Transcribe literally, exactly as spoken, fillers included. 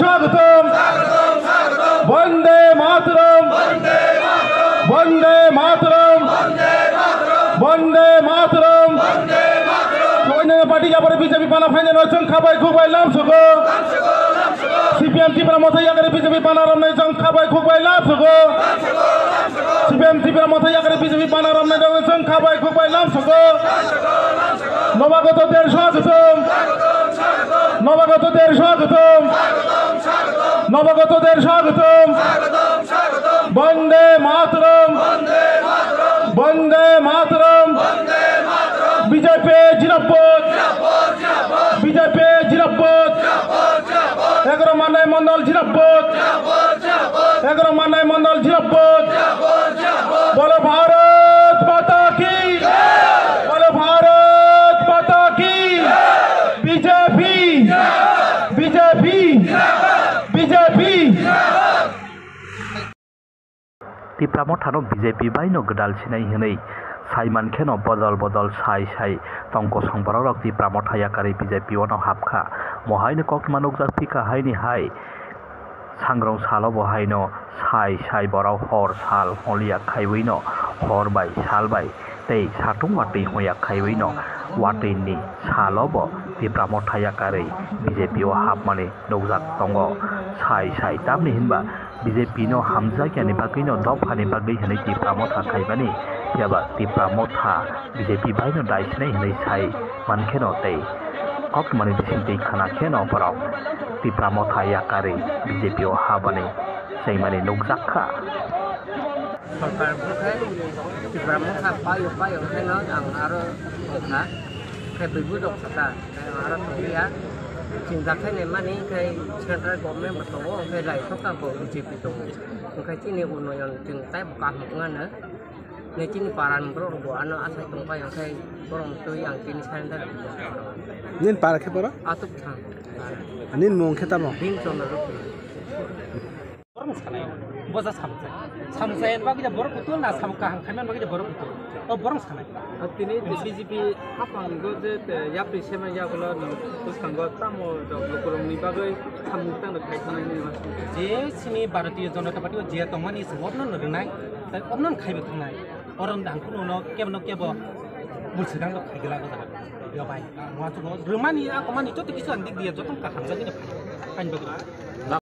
Swagatam. Vande Mataram. Vande Mataram. Vande Mataram. Onno party yapari B J P pana phainai no chwng khabai khukbai lam sugo. C P M Tipra Motha yakari B J P pana romnai chwng khabai khukbai lam sugo. C P M Tipra Motha yakari B J P pana romnai chwng khabai khukbai lam sugo. Nobagoto der swagatam. Nobagoto der swagatam. Nobagoto der swagatam. Vande Mataram. Vande Mataram. B J P zindabad. B J P zindabad. Egaroh Mannai Mondol zindabad. Egaroh Mannai Mondol zindabad. Bolo Bharat Mata Ki. Bolo Bharat Mata Ki. B J P. B J P. B J P. Tipra Mothano B J P bai no gwdal sinai hwnwi sai mankheno bodol bodol sai sai tong kosong borok rok Tipra Motha yakarwi B J P o no hapkha. Mohaino koktwma nukjak phikha haini hai sangrong salo bo haino sai sai borok hor sal holiya khaiwi no hor bai sal bai tei satung watwi hoya khaiwi no watwi ni salo bo Tipra Motha yakarwi B J P o hapmani nukjak tongo. Sai sai tamni hinba B J P no hamjakya ni bagwi no dopha ni bagwi hinwi Tipra Motha khaimani, phiya ba Tipra Motha B J P bai no dai sinai hinwi sai mankhe no tei koktwmani bising twi khana khe no borok Tipra Motha yakarwi B J P o habani chaimani nukjak kha. Sorkar bwkhe Tipra Motha paio paio khe no ang aro tongkha, khe buibu rok kha ta, khe ang aro tongya. Chinta khe naimani khe central government bo tongo, khe lai sokha bo B J P tongo. Hwnkhe chini unoyon chwng taibo kaham wngya no. Nai chini para ni borok rok bo ano asai tongpai, hwnkhe borok twi ang chini surrender. Nini para khe borok? Atuk thang. Nini mung khe tamo? Bhim Chandra Rupini. Borok sanai, boja samsai. Samsai bagwi da borok kutul na, sam kaham khaimani bagwi da borok kutul. O borok sanai. Tini B J P hapang go je yapri sema yagulo ni bwskango tamo rok lukurokni bagwi samung tangno khai thangnai ni ma. Je sini Bharatiya Janata Party o je tongmani se obno no rwnai, tai obno no khaibo thangnai. Oro ang kuno no kebo no kebo bulswkang rok khaigwla go jaga. Yo bai, ang wansukgo rwmani, a komani joto kisu ang dik diya, joto kaham jagwi no phai. Ani bagwi.